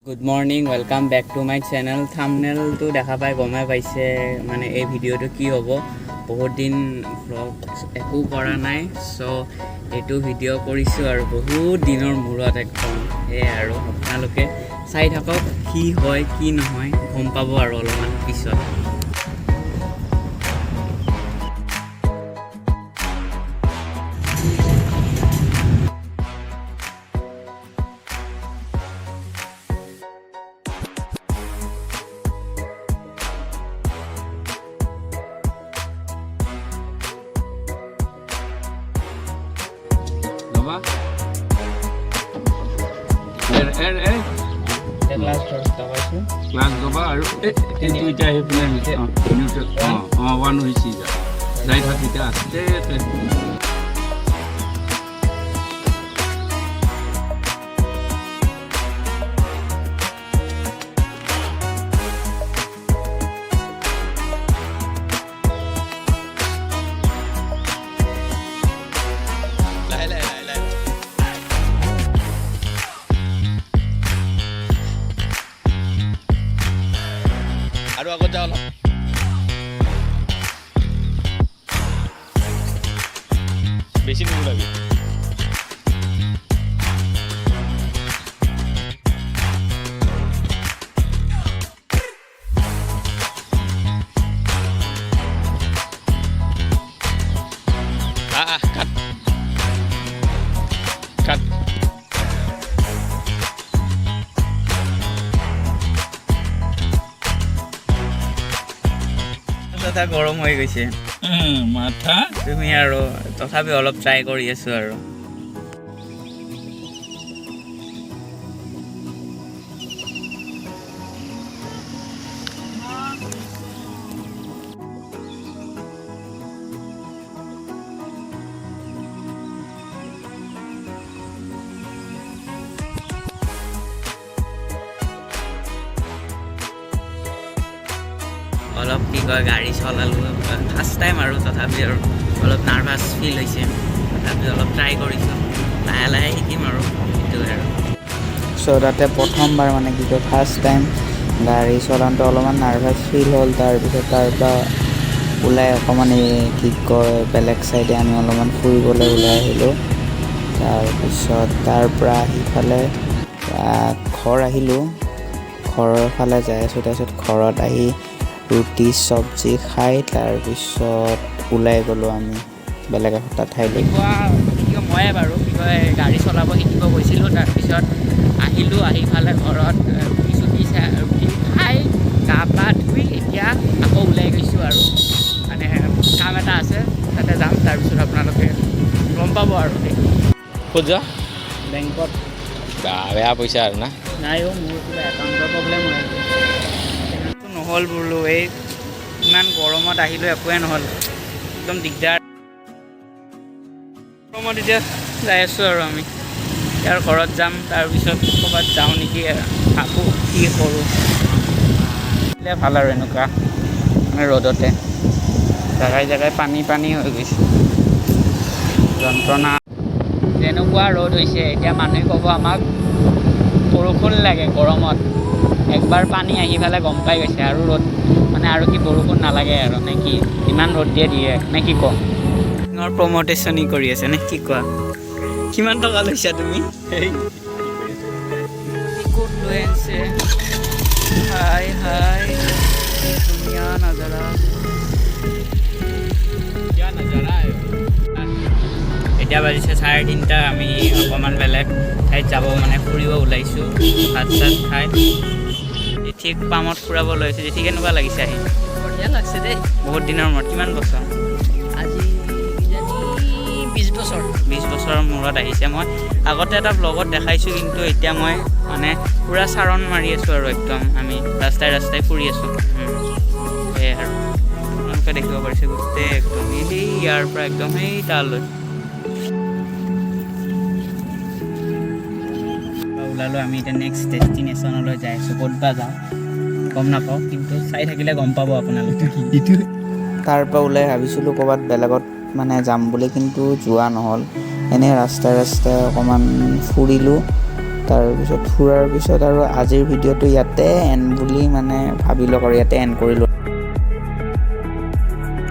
Good morning, welcome back to my channel. থামনেলটো দেখা পাই গমেই পাইছে মানে এই ভিডিঅ'টো কি হ'ব। বহুত দিন ভ্লগ একো কৰা নাই, চ' এইটো ভিডিঅ' কৰিছোঁ আৰু বহুত দিনৰ মূৰত একদম। সেয়াই আৰু আপোনালোকে চাই থাকক, কি হয় কি নহয় গম পাব আৰু অলপমান পিছত। ল'বা এৰ এৰ এৰ। ক্লাছ দবাইছোঁ। ক্লাছ ল'বা আৰু এইটো এতিয়া আহি পেলাই অঁ, নিউট্ৰেল, অঁ অঁ ওৱান হৈছে। যা, যাই থাক এতিয়া আস্তে। লাহে লাহে লাহে লাহে। আৰু আগত যা অলপ। বেছি নুঘূৰাবি। আহ আহ, কাট কাট। মাথা গৰম হৈ গৈছে। মাথা। তুমি আৰু তথাপি অলপ ট্ৰাই কৰি আছোঁ আৰু। অলপ কি কয়, গাড়ী চলালোঁ ফাৰ্ষ্ট টাইম আৰু তথাপি আৰু অলপ নাৰ্ভাছ ফিল হৈছে। তথাপি অলপ ট্ৰাই কৰিছোঁ, লাহে লাহে শিকিম আৰু সেইটোৱে আৰু। চ' তাতে প্ৰথমবাৰ মানে কি কয়, ফাৰ্ষ্ট টাইম গাড়ী চলাওঁতে অলপমান নাৰ্ভাছ ফিল হ'ল। তাৰপিছত তাৰপৰা ওলাই অকণমান এই কি কয়, বেলেগ চাইডে আমি অলপমান ফুৰিবলৈ ওলাই আহিলোঁ। তাৰপিছত তাৰ পৰা আহি ফালে ঘৰ আহিলোঁ। ঘৰৰ ফালে যাই আছোঁ। তাৰপিছত ঘৰত আহি ৰুটি চব্জি খাই তাৰপিছত ওলাই গ'লোঁ আমি বেলেগ এটা ঠাইলৈ। শিকোৱা কি কয়, ময়ে বাৰু কি কয়, গাড়ী চলাব শিকিব গৈছিলোঁ। তাৰপিছত আহিলোঁ, আহি ফালে ঘৰত ৰুটি চুটি চাই ৰুটি খাই গা পা ধুই এতিয়া আকৌ ওলাই গৈছোঁ আৰু মানে কাম এটা আছে, তাতে যাম। তাৰপিছত আপোনালোকে গম পাব আৰু সেইটো। ক'ত যা? বেংকত। বা, বেয়া পইচা আৰু না? নাই অ', মোৰ কিবা একাউণ্টৰ প্ৰব্লেম হৈ আছে। নহ'ল বোলো, এই ইমান গৰমত আহিলোঁ, একোৱে নহ'ল, একদম দিগদাৰ। গৰমত এতিয়া যাই আছোঁ আৰু আমি ইয়াৰ ঘৰত যাম, তাৰপিছত ক'ৰবাত যাওঁ নেকি, ভাবোঁ কি কৰোঁ। আহিলে ভাল আৰু এনেকুৱা মানে ৰ'দতে জেগাই জেগাই পানী পানী হৈ গৈছে, যন্ত্ৰণা। যেনেকুৱা ৰ'দ হৈছে এতিয়া, মানুহে ক'ব আমাক বৰষুণ লাগে গৰমত। একবাৰ পানী আহি পেলাই গম পাই গৈছে আৰু ৰ'দ মানে আৰু কি বৰষুণ নালাগে আৰু নে কি? ইমান ৰ'দ দিয়ে দিয়ে নে কি কওঁ? প্ৰমোটেশ্যন কৰি আছে নে কি কোৱা? কিমান টকা লৈছা তুমি? ক'ত লৈ আনিছে? হাই হাই, ধুনীয়া নাজাৰা। क्या नजारा है! এতিয়া বাজিছে 3:30। আমি অকণমান বেলেগ ঠাইত যাব মানে ফুৰিব ওলাইছোঁ। ভাত চাত খাই জেঠীক পামত ফুৰাব লৈছোঁ। জেঠী, কেনেকুৱা লাগিছে আহি? বঢ়িয়া লাগছে দেই। বহুত দিনৰ মূৰত, কিমান বছৰ? আজি কিজানি 20 বছৰ। 20 বছৰৰ মূৰত আহিছে। মই আগতে এটা ব্লগত দেখাইছোঁ, কিন্তু এতিয়া মই মানে পূৰা চাৰণ মাৰি আছোঁ আৰু একদম আমি ৰাস্তাই ৰাস্তাই ফুৰি আছোঁ। সেয়াই আৰু আপোনালোকে দেখিব পাৰিছে গোটেই একদম সেই ইয়াৰ পৰা একদম সেই তালৈ ওলালোঁ। আমি এতিয়া নেক্সট ডেষ্টিনেশ্যনলৈ যাই আছোঁ। ক'ত বা যাওঁ গম নাপাওঁ, কিন্তু চাই থাকিলে গম পাব আপোনালোকে। তাৰ পৰা ওলাই ভাবিছিলোঁ ক'ৰবাত বেলেগত মানে যাম বুলি, কিন্তু যোৱা নহ'ল। এনেই ৰাস্তাই ৰাস্তাই অকণমান ফুৰিলোঁ। তাৰপিছত ফুৰাৰ পিছত আৰু আজিৰ ভিডিঅ'টো ইয়াতে এণ্ড বুলি মানে ভাবি লওক আৰু ইয়াতে এণ্ড কৰিলোঁ।